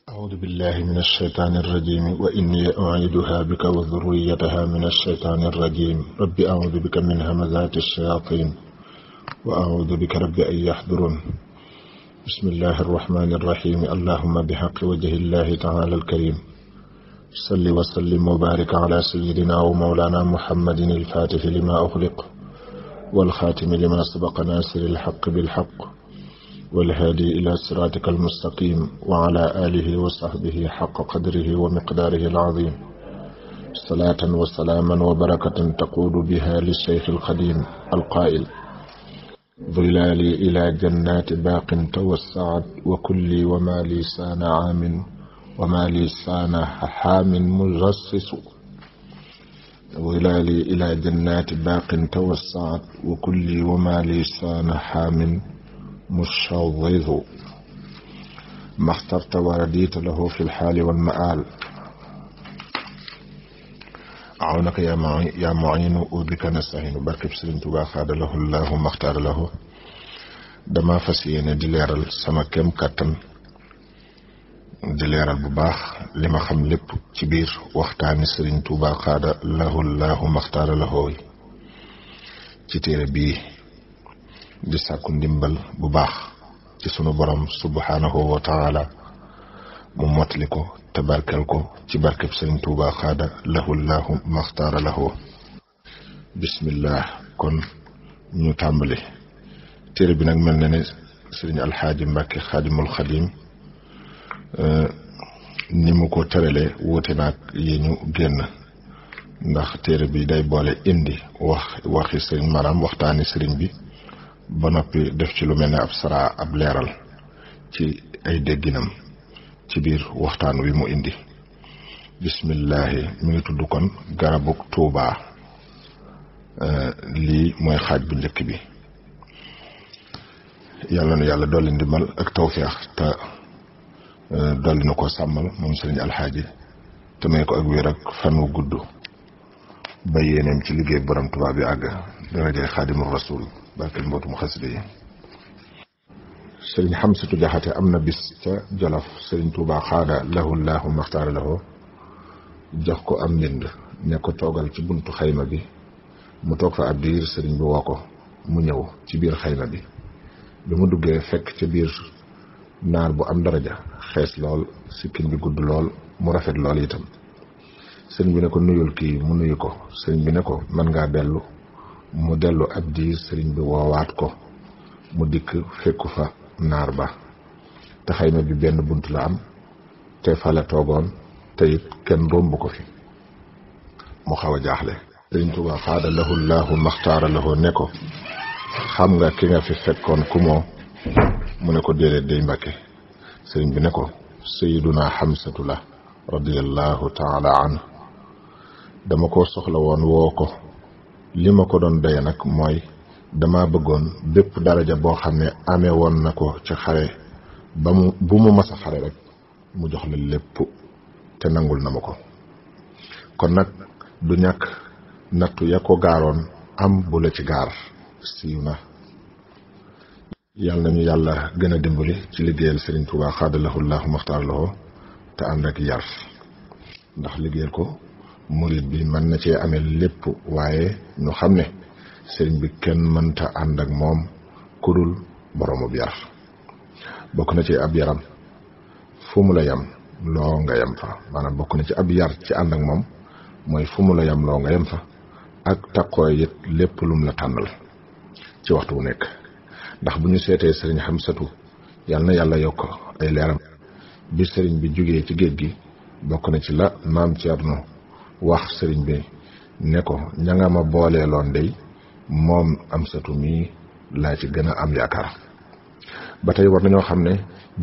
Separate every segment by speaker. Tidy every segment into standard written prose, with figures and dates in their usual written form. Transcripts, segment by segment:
Speaker 1: أعوذ بالله من الشيطان الرجيم وإني أعيدها بك وذريتها من الشيطان الرجيم رب أعوذ بك من همزات الشياطين وأعوذ بك رب أن يحضرون بسم الله الرحمن الرحيم اللهم بحق وجه الله تعالى الكريم صل وسلم وبارك على سيدنا ومولانا محمد الفاتح لما أخلق والخاتم لما سبق ناصر الحق بالحق والهادي إلى صراطك المستقيم وعلى آله وصحبه حق قدره ومقداره العظيم صلاة وسلاما وبركة تقود بها للشيخ القديم القائل ظلالي إلى جنات باق توسعت وكلي وما لي سان عام وما لي سان حام مجصص ظلالي إلى جنات باق توسعت وكلي وما لي سان حام مشوذ ما اخترت ورديت له في الحال والمآل أعونك يا معين وبك نستعين بركب سرين توبا خاد له الله ما اختار له dama fas yéene di leeral sama kem kàttan di leeral bu baax li ma xam lépp ci biir waxtaani sëriñ Tuuba xaada lahu maxtaara lahoo ci téere bii di sàkku ndimbal bu baax ci sunu borom subhanahu wa taala mu mottali ko te barkel ko ci barkeb sëriñ Tuuba xaada lahu maxtaara lahoo bismillah kon ñu tàmbali téere bi nag mel na ne sëriñ alxaaji Mbàkke xaadimul xadim ni mu ko tërale wuute naag yi ñu génn ndax téere bi day boole indi waxi sëriñ maanaam waxtaani sëriñ bi ba noppi def ci lu mel ne ab saraa ab leeral ci ay dégginam ci biir waxtaan wi mu indi bismillahi mi ngi tudd kon garabuk Tuuba lii mooy xaaj bu njëkk bi yàlla na yàlla dolli ndimbal ak tawfeex te dolli na ko sàmmal moom sëriñ alxaaji te may ko ak wér ak fan wu gudd ba yéeneem ci liggéey borom Tuuba bi àgg darajay xaadimul rasul barkeel mbootum xasida yi sëriñ Xamsatu Jaxate am na bis ca Jolof sëriñ Tuuba xaada lahu maxtaara lahu jox ko am mbind ne ko toogal ci buntu xayma bi mu toog fa ab diir sëriñ bi woo ko mu ñëw ci biir xayma bi mu duggee fekk ca biir naar bu am daraja xees lool sikkin bi gudd lool mu rafet lool itam sëriñ bi ne ko nuyul kii mu nuyu ko sëriñ bi ne ko mën ngaa dellu mu dellu ab diir sëriñ bi woowaat ko mu dikk fekku fa naar ba te xayma bi benn bunt la am te fa la toogoon te it kenn romb ko fi mu xaw a jaaxle sëriñ Tuuba xaada lahu maxtaara lahu ne ko xam nga ki nga fi fekkoon ku moo mu ne ko déedéet day Mbàkke sëriñ bi ne ko sayyiduna Xamsatu la radiyallahu taala anhu dama ko soxla woon woo ko li ma ko doon doye nag mooy dama bëggoon bépp daraja boo xam ne amee woon na ko ci xare bu mu masa xare rek mu jox la lépp te nangul na ma ko kon nag du ñàkk nattu ya ko gaaroon am bu la ci gaar siiw na yàlla nañu yàlla gën a dimbali ci liggéeyal sëriñ Tuuba xaada lahu maxtaar lahu te ànd ak yar ndax liggéeyal ko murid bi mën na cee amee lépp waaye ñu xam ne sëriñ bi kenn mënta ànd ak moom kudul boromub yar bokk na ci ab yaram fu mu la yam loo nga yam fa maanaam bokk na ci ab yar ci ànd ak moom mooy fu mu la yam loo nga yam fa ak takkooy it lépp lum la tànnal ci waxtu wu nekk ndax bu ñu seetee sëriñ Xamsatu yàlla na yàlla yokk ay leeram bi sëriñ bi jógee ci géej gi bokk na ci la maam Cerno wax sëriñ bi ne ko ña nga ma booleeloon dey moom Amsatu mii laa ci gën a am yaakaar ba tey war nañoo xam ne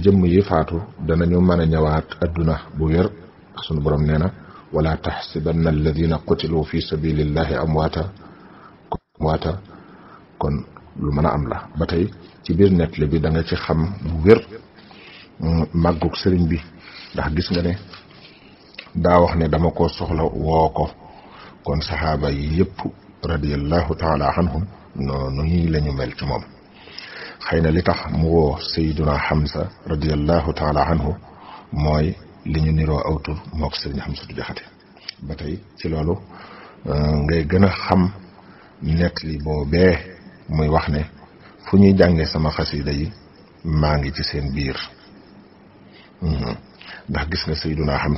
Speaker 1: jëmm yi faatu danañu mën a ñëwaat adduna bu wér sunu borom nee na wala taxsibanna alladina qutilu fi sabilillahi amwaata kon lu mën a am la ba tey ci biir nettali bi da nga ci xam bu wér màggug sëriñ bi ndax gis nga ne daa wax ne dama ko soxla woo ko kon saxaaba yi yëpp radiyallahu taala anhum noonu ñii la ñu mel ci moom xëy na li tax mu woo Sayyiduna Hamza radiyallahu taala anhu mooy li ñu niroo aw tur moo ko sëriñ Xamsatu Jaxate ba tey ci loolu ngay gën a xam nett li boobee muy wax ne fu ñuy jàngee sama xasida yi maa ngi ci seen biir ndax gis nga Sayyiduna